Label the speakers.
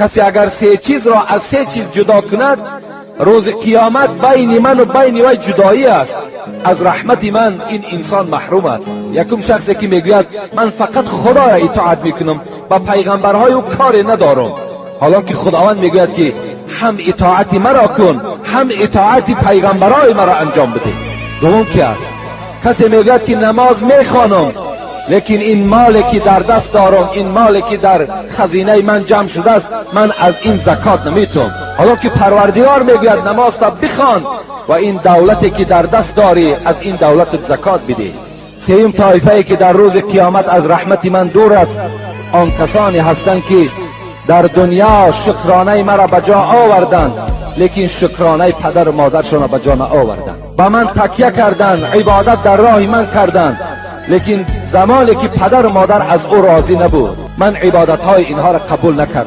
Speaker 1: Касе агар се чизро аз се чиз ҷудо кунад, рӯзи қиёмат байни ман ва байни вай ҷудоӣ аст, аз раҳмати ман ин инсон маҳрум аст. Якум, шахсе ки мегӯяд: ман фақат Худоро итоат мекунам, ба пайғамбарҳои ӯ коре надорам. Ҳолон ки Худованд мегӯяд, ки ҳам итоати маро кун, ҳам итоати пайғамбарҳои маро анҷом бидеҳ. Дуввум ки аст? Касе мегӯяд, ки намоз мехонам, лекин ин моле ки дар даст дорам, ин моле ки дар хазинаи ман ҷамъ шудааст, ман аз ин закот наметавам. Ҳоло ки Парвардигор мегӯяд: намозта бихон ва ин давлате ки дар даст дорӣ, аз ин давлатат закот бидеҳ. Сеюм тоифае ки дар рӯзи қиёмат аз раҳмати ман дур аст, он касоне ҳастанд, ки дар дунё шукронаи маро ба ҷо оварданд, лекин шукронаи падару модаршонро ба ҷо наоварданд. Ба ман такя карданд, ибодат дар роҳи ман карданд, лекин замоне ки падару модар аз ӯ розӣ набуд, ман ибодатҳои инҳоро қабул накардам.